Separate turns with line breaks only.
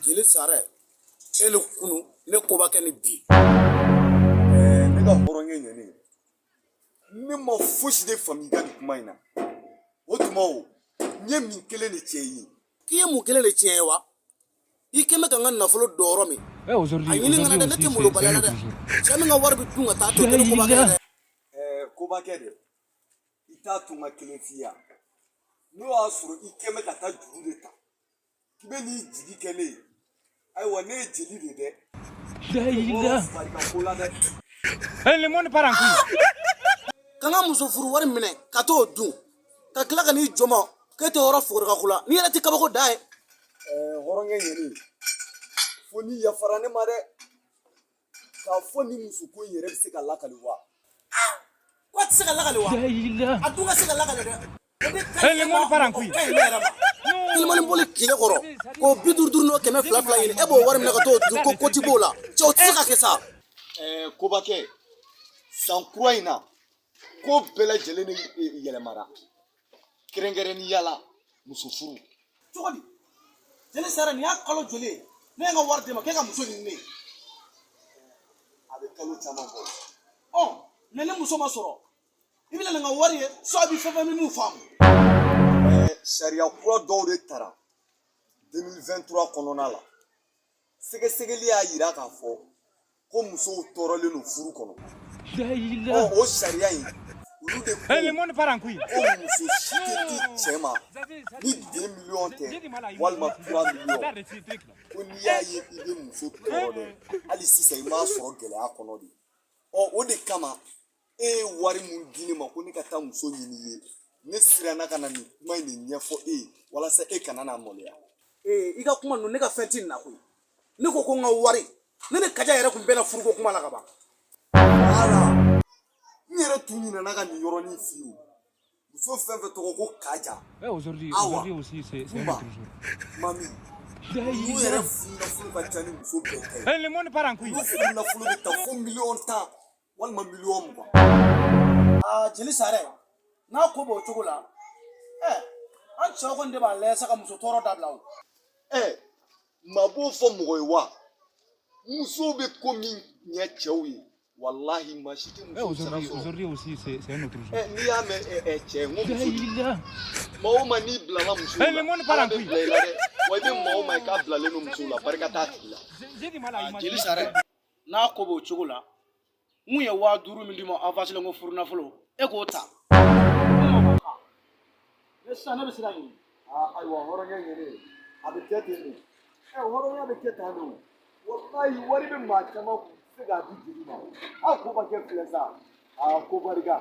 Jeli Sarɛ, e ni kunu, ne Kobakɛ ni bi.
Ne ka hɔrɔnkɛ ɲɛnen, ne ma fosi de faamu i ka nin kuma in na. O tuma, o n ye min kelen de tiɲɛ i ye?
K'i ye mun kelen de tiɲɛ ye wa? I kɛn bɛ ka n ka nafolo don yɔrɔ min, a ɲini kana dɛ, ne tɛ malobaliya la dɛ. Cɛ min ka wari bɛ dun ka taa to, tɛ ne Kobakɛ ye dɛ.
Kobakɛ dɛ, i t'a to n ka kelen f'i ye, n'o y'a sɔrɔ i kɛn bɛ ka taa juru de ta k'i bɛ n'i jigi kɛ ne ye, ayiwa, ne ye jeli de dɛ. Barika ko la dɛ.
Le monde part en couille.
Ka n ka muso furu wari minɛ ka t'o dun, ka tila ka n'i jɔ ma k'e tɛ yɔrɔ fogori ka ko la, n'i yɛrɛ tɛ kabako da ye.
Hɔrɔnkɛ ɲɛnen, fo n'i yafara ne ma dɛ, k'a fɔ ni muso ko in yɛrɛ bɛ se ka lakali wa?
Ko a tɛ se ka lakali wa? A dun ka se ka lakali dɛ. O de ka ɲi e ma, o ka ɲi ne yɛrɛ ma. Kilimani boli tile kɔrɔ k'o 50 50 n'o 200 200 ɲini, e b'o wari minɛ ka t'o dun, ko ko ti b'o la. Cɛ, o tɛ se ka kɛ sa.
Kobakɛ, san kura in na, ko bɛɛ lajɛlen de yɛlɛmara, kɛrɛnkɛrɛnnenya la muso furu.
Cogo di? Jeli Sarɛ, nin y'a kalo joli ye ne ye n ka wari d'e ma k'e ka muso ɲini ne ye?
A bɛ kalo caman bɔ.
Ɔ mɛ ni muso ma sɔrɔ, i bɛna nin ka wari ye so, a bɛ fɛn fɛn min faamu.
Sariya kura dɔw de tara 2023 kɔnɔna la. Sɛgɛsɛgɛli y'a yira k'a fɔ ko musow tɔɔrɔlen don furu kɔnɔ. Ɔ, o sariya in, olu de ko
Le monde part en couille.
ko muso si tɛ di cɛ ma ni 2 miliyɔn tɛ walima 3 miliyɔn. Ko n'i y'a ye i bɛ muso tɔɔrɔ dɛ, hali sisan i m'a sɔrɔ gɛlɛya kɔnɔ de. Ɔ, o de kama e ye wari mun di ne ma ko ne ka taa muso ɲini i ye, ne siranna ka na nin kuma in de ɲɛfɔ e ye walasa e kana n'a maloya.
Ee, i ka kuma ninnu, ne ka fɛn ti nin na koyi. Ne ko ko n ka wari, ne ni Kaja yɛrɛ kun bɛnna furuko kuma la ka ban.
Wala, n yɛrɛ tun ɲinɛna ka nin yɔrɔnin f'i ye. Muso fɛn fɛn tɔgɔ ko Kaja, Awa, Kunba, Mami, olu yɛrɛ furu nafolo ka ca ni muso bɛɛ ta ye.
Le monde part en couille.
Olu furu nafolo bɛ taa fo 10 miliyɔn walima 20 miliyɔn.
Aa, Jeli Sarɛ, n'a ko b'o cogo la, ɛ, an cɛw kɔni de b'a lajɛ sa ka muso tɔɔrɔ dabila o.
Ɛ, maa b'o fɔ mɔgɔ ye wa? Musow bɛ ko min ɲɛ cɛw ye, walahi, maa si tɛ muso sara sɔrɔ. Ɛ, n'i y'a mɛn, ɛ, cɛ, n ko muso di, maa o maa n'i bilala muso la, Ala bɛ bila i la dɛ. Wa i bɛ maa o maa ye k'a bilalen don muso la, barika t'a tigi la.
Jeli Sarɛ, n'a ko b'o cogo la, n kun ye 5000 min d'i ma avance la, n ko furu nafolo, e k'o ta. Ne sisan ne bɛ se ka ɲini.
Aa, ayiwa, hɔrɔnkɛ ɲɛnen, a bɛ kɛ ten de. Ɛ, hɔrɔnya bɛ kɛ tan de o. Walahi, wari bɛ maa caman kun, tɛ se k'a di jeli ma. A ko ma kɛ filɛ sa, aa, ko barika.